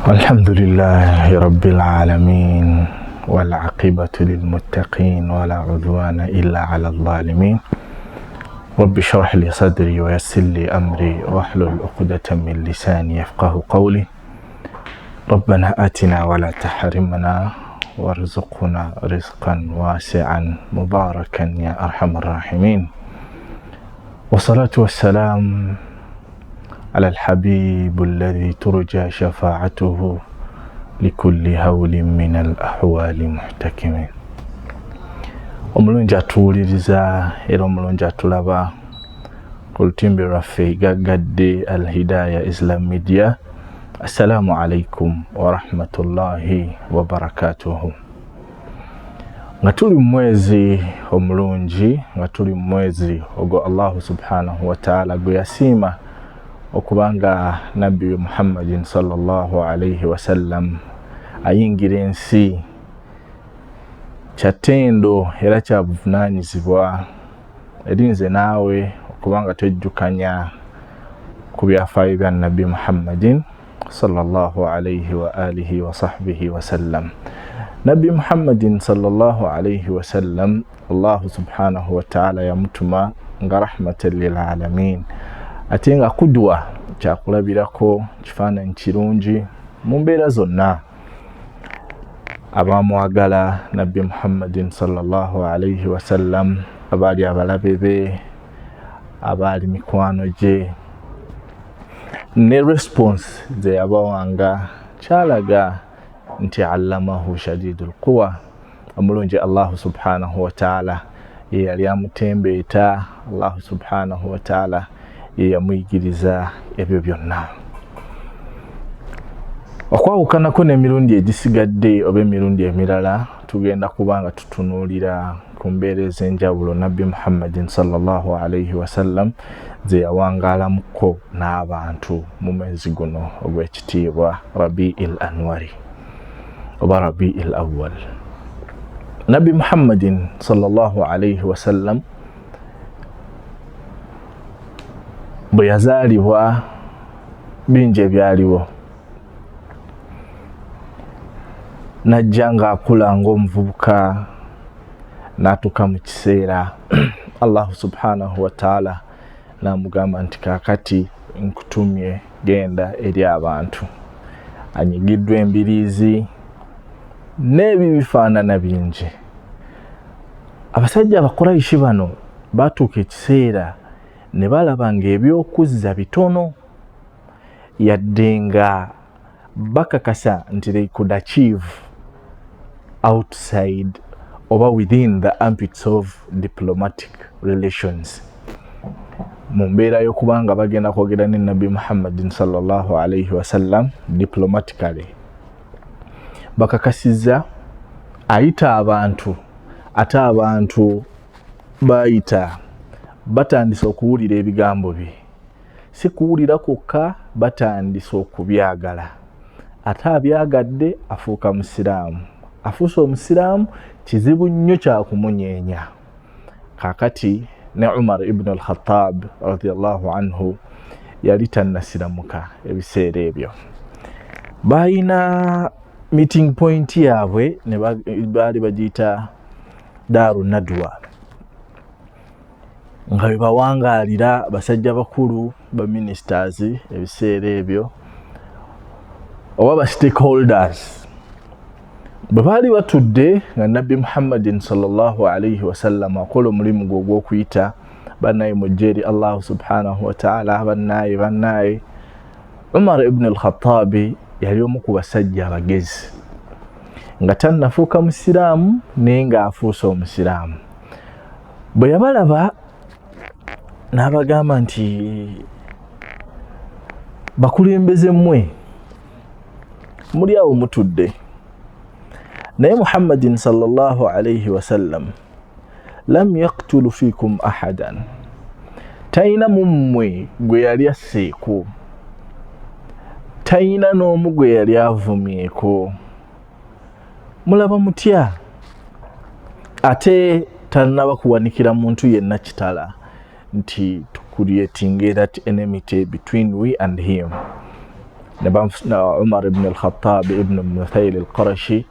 الحمد لله رب العالمين والعاقبة للمتقين ولا عدوان إلا على الظالمين رب اشرح لي صدري ويسر لي أمري واحلل عقدة من لساني يفقه قولي ربنا آتنا ولا تحرمنا وارزقنا رزقا واسعا مباركا يا أرحم الراحمين والصلاة والسلام على الحبيب الذي ترجى شفاعته لكل هول من الأحوال محتكم. Omulungi atuwuliriza era omulungi atulaba ku lutimbe lwaffe gaggadde Alhidaya Islam Media, assalamu alaikum warahmatullahi wabarakatuhu. Nga tuli mu mwezi omulungi, nga tuli mu mwezi ogwo Allahu subhanahu wataala gwe yasiima okubanga Nabbi we Muhammadin sallallahu alaihi wasallam ayingira ensi, kyattendo era kya buvunaanyizibwa eri nze naawe okubanga twejjukanya ku byafaayo bya Nabbi Muhammadin sallallahu alaihi wa alihi wa sahbihi wasallam. Nabbi Muhammadin sallallahu alaihi wasallam, Allahu subhanahu wataala yamutuma nga rahmatan lilalamin, ate nga kudwa, kyakulabirako, kifaananyi kirungi mu mbeera zonna. Abamwagala Nabbi Muhammadin sallallahu alaihi wasallam, abaali abalabe be, abaali mikwano gye, ne response ze yabawanga kyalaga nti allamahu shadidu lquwa, omulungi Allahu subhanahu wataala ye yali amutembeeta, Allahu subhanahu wataala ye yamuyigiriza ebyo byonna. Okwawukanako n'emirundi egisigadde oba emirundi emirala, tugenda kuba nga tutunuulira ku mbeera ez'enjawulo Nabbi Muhammadin sallallahu alaihi wasallam ze yawangaalamuko n'abantu mu mwezi guno ogw'ekitiibwa Rabii l Anwari oba Rabii l Awal. Nabbi Muhammadin sallallahu alaihi wasallam bwe yazaalibwa, bingi ebyaliwo. Najja ng'akula ng'omuvubuka, n'atuuka mu kiseera Allahu subhanahu wataala n'amugamba nti kaakati nkutumye, genda eri abantu. Anyigiddwa embiriizi n'ebyo bifaanana bingi. Abasajja Abakuraishi bano batuuka ekiseera ne balaba ng'ebyokuzza bitono, yadde nga bakakasa nti they could achieve outside oba within the ambits of diplomatic relations, mu mbeera y'okuba nga bagenda kwogera ne Nabbi Muhammadin sallallahu alaihi wasallam diplomatically. Bakakasizza ayita abantu, ate abantu bayita batandise okuwulira ebigambo bye, si kuwulira kwokka, batandise okubyagala. Ate abyagadde afuuka musiraamu. Afuuse omusiraamu, kizibu nnyo kyakumunyeenya. Kaakati ne Umar ibnu al-Khattab radiallahu anhu yali tannasiramuka ebiseera ebyo. Balina meeting point yaabwe ne baali bagiyita Daaru Nadwa, nga bwe bawangaalira basajja bakulu, ba ministers ebiseera ebyo oba ba stakeholders. Bwe baali batudde nga Nabbi Muhammadin sallallahu alaihi wasallam akola omulimu gwe ogw'okuyita, bannaye mujje eri Allahu subhanahu wataala, bannaye, bannaye, Umar ibn al-Khattabi yali omu ku basajja abagezi nga tannafuuka musiraamu naye ng'afuuse omusiraamu. Bwe yabalaba n'abagamba nti bakulembeze mmwe muli awo mutudde, naye Muhammadin sallallahu alaihi wasallam lam yaktulu fikum ahadan, talina mummwe gwe yali asseeko, talina n'omu gwe yali avumyeko. Mulaba mutya ate tannaba kuwanikira muntu yenna kitala nti to creating that enmity between we and him? Umar ibn al-Khattab ibn Nuthail al-Qurashi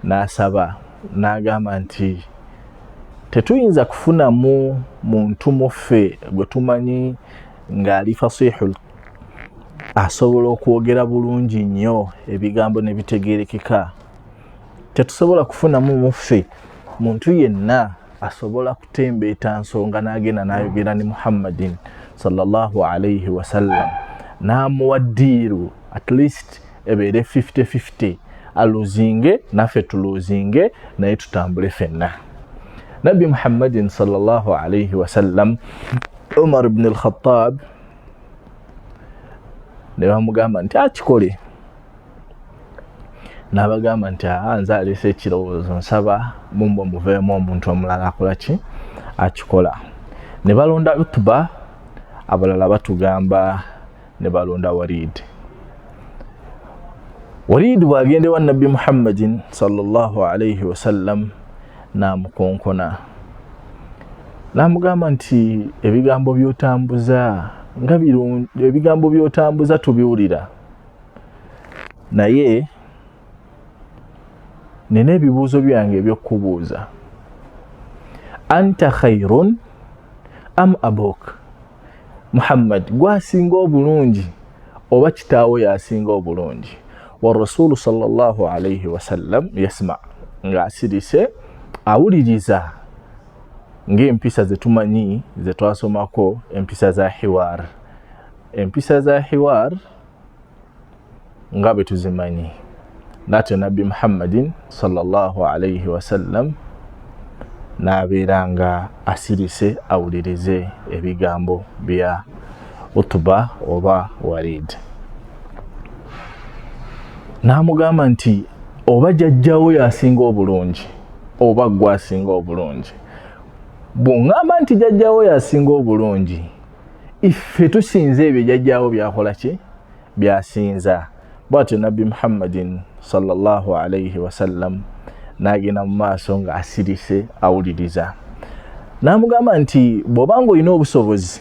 n'asaba n'agamba nti tetuyinza kufunamu muntu muffe gwe tumanyi ng'ali fasihul, asobola okwogera bulungi nnyo ebigambo ne bitegeerekeka. Tetusobola kufunamu muffe muntu yenna asobola kutembeeta nsonga n'agenda n'ayogera ne Muhammadin sallallahu alaihi wasallam n'amuwa ddiiru at least ebeere 50-50, aluzinge naffe tuluzinge naye tutambule fenna. Nabbi Muhammadin sallallahu alaihi wasallam, Umar ibn al-Khattab ne bamugamba nti akikole, n'abagamba nti aa nze aleese ekirowoozo, nsaba mumbwe muveemu omuntu omulala akola ki akikola. Ne balonda Utba, abalala batugamba ne balonda Walid. Walid bw'agenda ewa Nabbi Muhammadin sallallahu alaihi wasallam n'amukonkona n'amugamba nti ebigambo by'otambuza nga birungi, ebigambo by'otambuza tubiwulira, naye nina ebibuuzo byange eby'okukubuuza. Anta khairun am abuk? Muhammad gwasinga obulungi oba kitaawo yasinga obulungi? Warasulu sallallahu alaihi wasallam yasma, ng'asirise awuliriza ng'empisa zetumanyi zetwasomako, empisa za hiwar, empisa za hiwar nga bwe tuzimanyi. Natyo Nabbi Muhammadin sallallahu alaihi wasallam n'abeera nga asirise awulirize ebigambo bya Utuba oba Walid, n'amugamba nti oba jjajjawo yasinga obulungi oba gwe asinga obulungi. Bw'oŋŋamba nti jjajjawo yasinga obulungi, iffe tusinze ebyo jjajjawo byakola ki byasinza. Bwatyo Nabbi Muhammadin sallallahu alaihi wasallam n'agenda mu maaso nga asirise awuliriza, n'amugamba nti bw'obanga olina obusobozi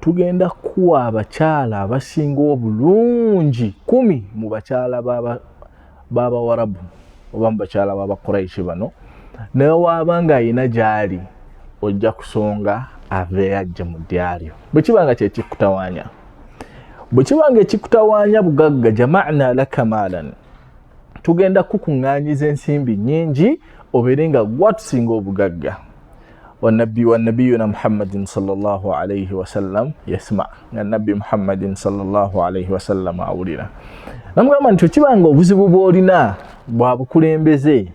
tugenda kuwa abakyala abasinga obulungi 10 mu bakyala b'Abawarabu oba mu bakyala b'Abakuraishi bano, naye waaba nga alina gy'ali ojja kusonga aveeyo ajje mu ddya lyo. Bwe kiba nga kyekikutawaanya, bwe kiba nga ekikutawaanya bugagga, jama'na laka maalan, tugenda kukuŋŋaanyiza ensimbi nnyingi obeere nga gwatusinga obugagga. Wanabbi wanabiyuna Muhammadin sallallahu alaihi wasallam yasma, nga Nabbi Muhammadin sallallahu alaihi wasallam awulira. Namugamba nti okibanga obuzibu bw'olina bwa bukulembeze,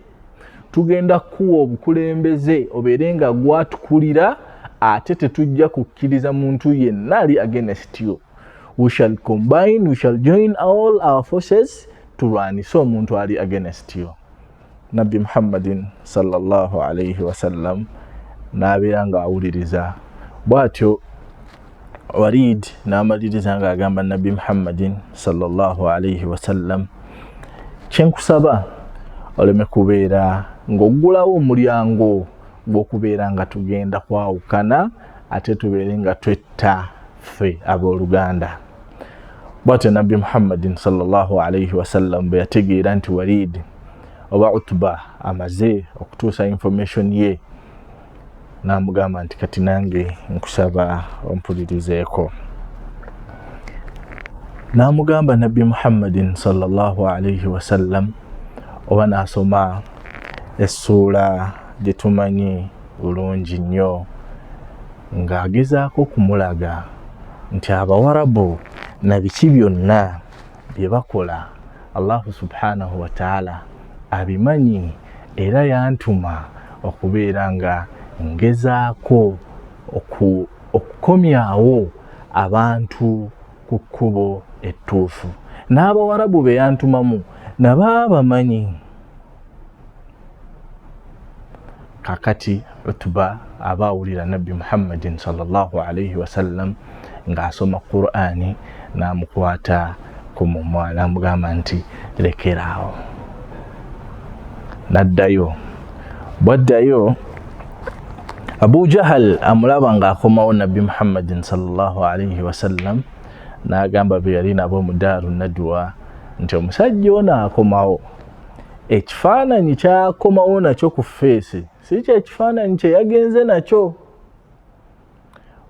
tugenda kukuwa obukulembeze obeere nga gwatukulira, ate tetujja kukkiriza muntu yenna ali against you. We shall combine, we shall join all our forces tulwanise omuntu ali against you. Nabbi Muhammadin sallallahu alaihi wasallam n'abeera ng'awuliriza. Bw'atyo Walid n'amaliriza ng'agamba Nabbi Muhammadin sallallahu alaihi wasallam, kyenkusaba oleme kubeera ng'oggulawo omulyango gw'okubeera nga tugenda kwawukana ate tubeere nga twetta ffe abooluganda. Bw'atyo Nabbi Muhammadin sallallahu alaihi wasallam bwe yategeera nti Walid oba Utba amaze okutuusa information ye, n'amugamba nti kati nange nkusaba ompulirizeeko. N'amugamba Nabbi Muhammadin sallallahu alaihi wasallam oba n'asoma essuula gye tumanyi bulungi nnyo ng'agezaako okumulaga nti Abawarabu na biki byonna bye bakola Allahu subhanahu wataala abimanyi, era yantuma okubeera nga ngezaako okukomyawo abantu ku kkubo ettuufu, n'Abawarabu be yantumamu nabo abamanyi. Kakati Utuba aba awulira Nabbi Muhammadin sallallahu alaihi wasallam ng'asoma Qur'ani, n'amukwata ku mumwa n'amugamba nti lekeraawo. N'addayo. Bw'addayo, Abu Jahal amulaba ng'akomawo Nabbi Muhammadin sallallahu alaihi wasallam, N'agamba be yali nabo mu Daaru Nadwa nti omusajja ono akomawo, ekifaananyi kyakomawo nakyo ku feesi si kye kifaananyi kye yagenze nakyo.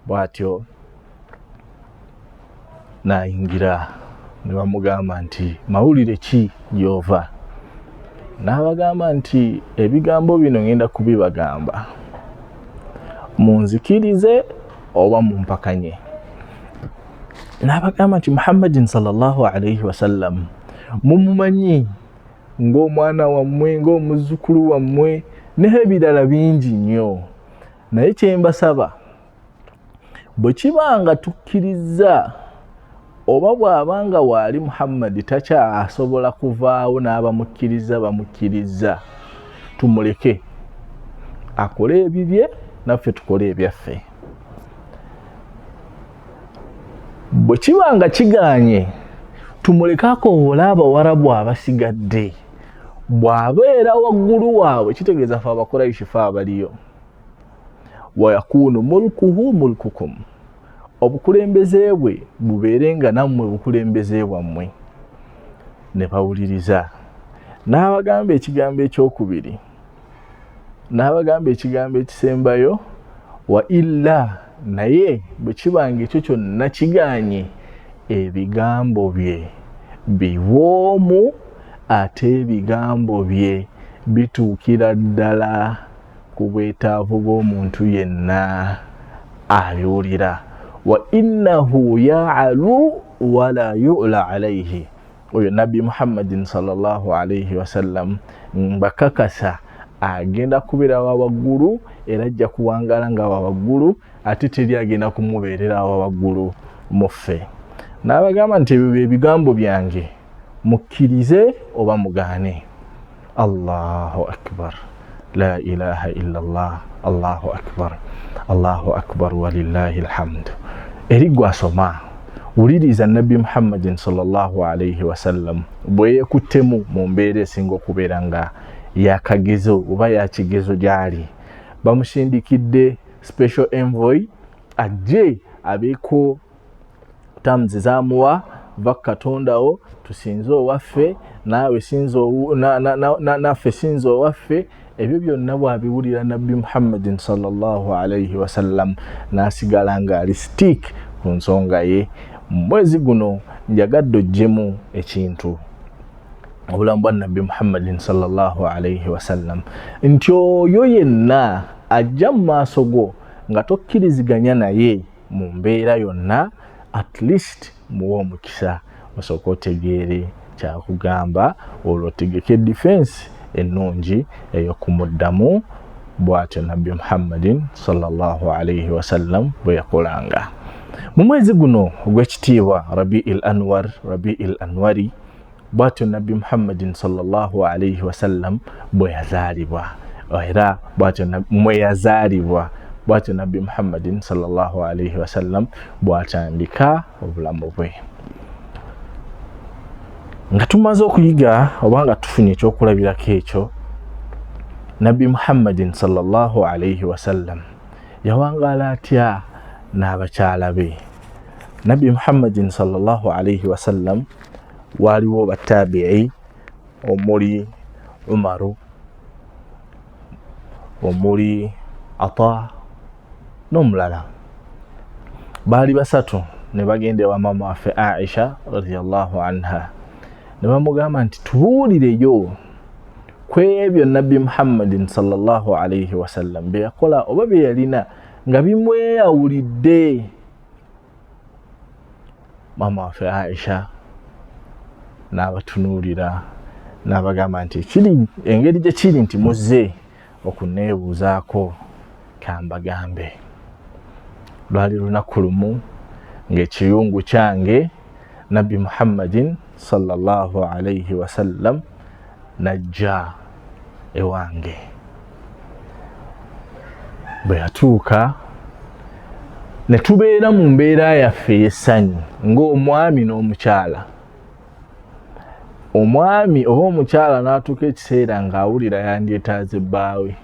Bw'atyo n'ayingira ne bamugamba nti mawulire ki gy'ova? N'abagamba nti ebigambo bino ngenda kubibagamba, munzikirize oba mumpakanye. N'abagamba nti Muhammadin sallallahu alaihi wasallam mumumanyi ng'omwana wammwe, ng'omuzzukulu wammwe n'ebirala bingi nnyo, naye kye mbasaba bwe kiba nga tukkirizza oba bw'aba nga waali Muhammadi takyasobola kuvaawo n'abamukkiriza bamukkiriza, tumuleke akole ebibye naffe tukole ebyaffe. Bwe kiba nga kigaanye tumuleke akoowole Abawarabu abasigadde, bw'abeera waggulu waabwe kitegeeza fe Abakuraishi fe abaliyo. Wayakuunu mulkuhu mulkukum, obukulembeze bwe bubeere nga nammwe bukulembeze bwammwe. Ne bawuliriza. N'abagamba ekigambo ekyokubiri, n'abagamba ekigambo ekisembayo, wa illa, naye bwe kiba nga ekyo kyonna kigaanye, ebigambo bye biwoomu ate ebigambo bye bituukira ddala ku bwetaavu bw'omuntu yenna abiwulira. Wa innahu ya'alu wala yu'la alayhi, oyo Nabbi Muhammadin sallallahu alaihi wasallam mbakakasa agenda kubeera wa waggulu era ajja kuwangaala nga wa waggulu, ate teri agenda kumubeerera wa waggulu muffe. N'abagamba nti ebyo bye bigambo byange, mukkirize oba mugaane. Allahu akbar, la ilaha illallah, Allahu akbar, Allahu akbar, walillahi alhamdu. Eri gwasoma wuliriza Nabbi Muhammadin sallallahu alaihi wasallam bwe yekuttemu mu mbeera esinga okubeera nga yakagezo oba yakigezo gyali. Bamusindikidde special envoy ajje abeeko terms zamuwa, va Katondawo tusinze owaffe, naawe sinza naffe sinza owaffe. Ebyo byonna bw'abiwulira Nabbi Muhammadin sallallahu alaihi wasallam n'asigala ng'ali stick ku nsonga ye. Mu mwezi guno njagadde oggyemu ekintu obulamu bwa Nabbi Muhammadin sallallahu alaihi wasallam, nti oyo yenna ajja mu maaso go nga tokkiriziganya naye mu mbeera yonna, at least muwe omukisa osooke otegeere kyakugamba, olwo otegeke defense ennungi ey'okumuddamu. Bw'atyo Nabbi Muhammadin sallallahu alaihi wasallam bwe yakolanga. Mu mwezi guno ogw'ekitiibwa Rabiil Anwar, Rabiil Anwari, bw'atyo Nabbi Muhammadin sallallahu alaihi wasallam bwe yazaalibwa, era bw'atyo mwe yazaalibwa, bw'atyo Nabbi Muhammadin sallallahu alaihi wasallam bw'atandika obulamu bwe. Nga tumaze okuyiga oba nga tufunye ekyokulabirako ekyo, Nabbi Muhammadin sallallahu alaihi wasallam yawangaala atya n'abakyala be? Nabbi Muhammadin sallallahu alaihi wasallam waaliwo batabi'i omuli Umaru, omuli Ata n'omulala, baali basatu. Ne bagenda ewa maama waffe Aisha radiyallahu anha ne bamugamba nti tubuulireyo ku ebyo Nabbi Muhammadin sallallahu alaihi wasallam bye yakola oba bye yalina nga bimweyawulidde. Maama waffe Aisha n'abatunuulira n'abagamba nti kiri engeri gye kiri nti muzze okuneebuuzaako, kambagambe. Lwali lunaku lumu ng'ekiyungu kyange Nabbi Muhammadin sallallahu alaihi wasallam najja ewange. Bwe yatuuka ne tubeera mu mbeera yaffe ey'essanyu ng'omwami n'omukyala. Omwami oba omukyala n'atuuka ekiseera ng'awulira yandyetaaze bbaawe.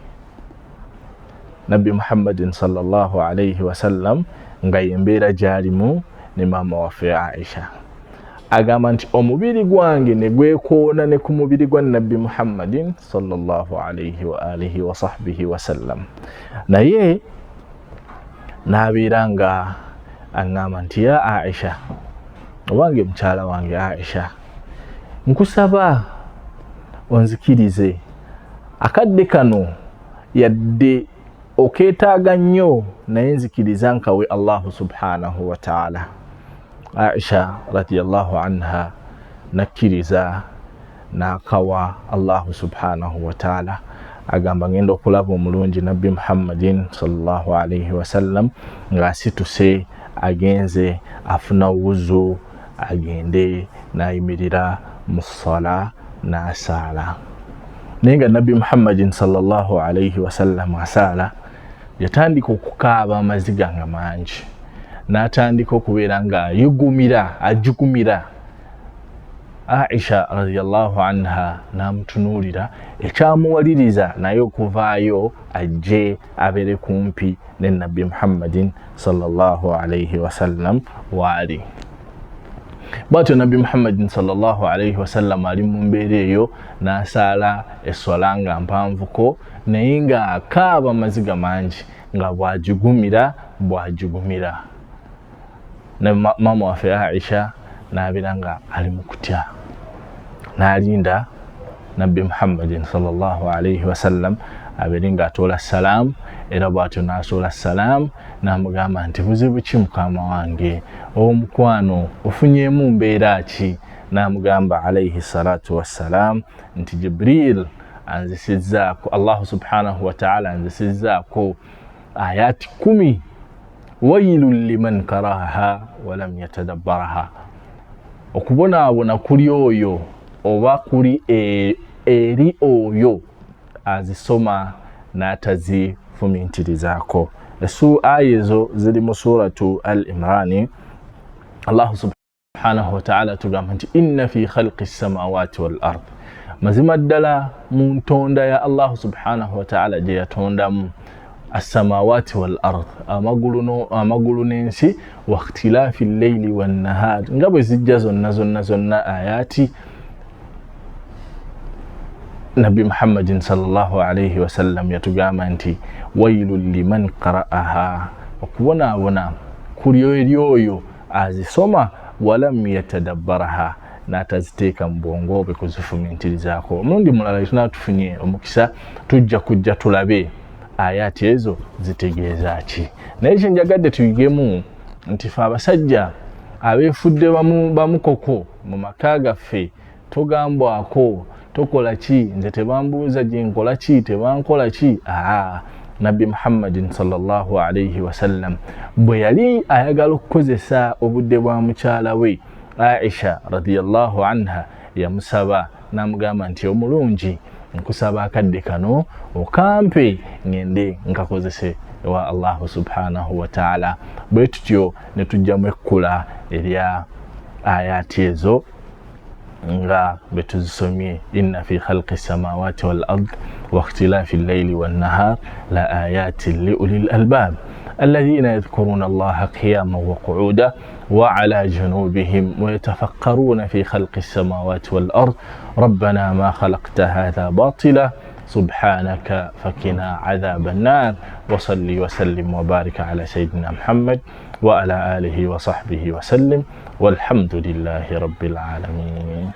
Nabbi Muhammadin sallallahu alaihi wasallam nga y'embeera gy'alimu Ne maama waffe Aisha agamba nti omubiri gwange ne gwekoona ne ku mubiri gwa Nabbi Muhammadin sallallahu alaihi wa alihi wa sahbihi wasallam, naye n'abeera nga aŋŋamba nti, "Ya Aisha, owange mukyala wange Aisha, nkusaba onzikirize akadde kano, yadde okeetaaga nnyo, naye nzikiriza nkawe Allahu subhanahu wataala." Aisha radiallahu anha nakkiriza n'akawa Allahu subhanahu wataala. Agamba, ngenda okulaba omulungi Nabbi Muhammadin sallallahu alaihi wasallam ng'asituse agenze afuna wuzu, agende n'ayimirira mu ssala n'asaala. Naye nga Nabbi Muhammadin sallallahu alaihi wasallam asaala, yatandika okukaaba amaziga nga mangi, n'atandika okubeera nga ayugumira, ajugumira. Aisha radiallahu anha n'amutunuulira, ekyamuwaliriza naye okuvaayo ajje abeere kumpi ne Nabbi Muhammadin sallallahu alaihi wasallam waali. Bwatyo Nabbi Muhammadin sallallahu alaihi wasallam ali mu mbeera eyo n'asaala esswala nga mpanvuko, naye ng'akaaba amaziga mangi, nga bwagigumira bwagigumira. Ne maama waffe Aisha n'abeera nga ali mu kutya, n'alinda Nabbi Muhammadin sallallahu alaihi wasallam abeere ng'atoola salaamu. Era bw'atyo n'asoola salaamu, n'amugamba nti, "Buzibu ki, mukama wange omukwano? Ofunyeemu mbeera ki?" N'amugamba alaihi salatu wassalam nti, "Jibril anzisizzaako, Allahu subhanahu wataala anzisizzaako ayati 10, wailun liman karaha walam yatadabbaraha." Okubonaabona kuli oyo oba kuli eri oyo azisoma n'atazifumintirizaako. Aya ezo ziri mu Suratu Al Imrani. Allahu subhanahu wataala tugamba nti, "Inna fi khalqi ssamawati wal ard", mazima ddala mu ntonda ya Allahu subhanahu wataala gye yatondamu assamawati wal ard, amagulu n'ensi, wakhtilaafi lleili wannahar, nga bwe zijja zonna zonna zonna ayati. Nabbi Muhammadin sallallahu alaihi wasallam yatugamba nti, "Wailun liman qara'aha", okubonaabona kuli eri oyo azisoma, walam yatadabbaraha, n'ataziteeka mu bwongo bwe kuzifumintirizaako. Omulundi mulala tunaba tufunye omukisa, tujja kujja tulabe ayati ezo zitegeeza ki. Naye kyenjagadde tuyigemu nti fe abasajja abeefudde bamukoko mu maka gaffe, togambwako, tokola ki, nze tebambuuza gyenkola ki, tebankola ki. Aa, Nabbi Muhammadin sallallahu alaihi wasallam bwe yali ayagala okukozesa obudde bwa mukyala we Aisha radiallahu anha, yamusaba n'amugamba nti, "Omulungi, nkusaba akadde kano okampe ngende nkakozese ewa Allahu subhanahu wataala." Bwe tutyo ne tujjamu ekkula erya ayati ezo nga bwe tuzisomye, "Inna fi khalqi samawati wal ard wa ikhtilafi llaili wannahar la ayatin li uli lalbab alladhina yadhkuruna Allaha qiyaman wa qu'uda wa ala junubihim wa yatafakkaruna fi khalqi samawati wal ard rabbana ma khalaqta hadha batila subhanaka fakina adhaba annar." Wa salli wa sallim wa barik ala sayyidina Muhammad wa ala alihi wa sahbihi wa sallim, walhamdulillahi rabbil alamin.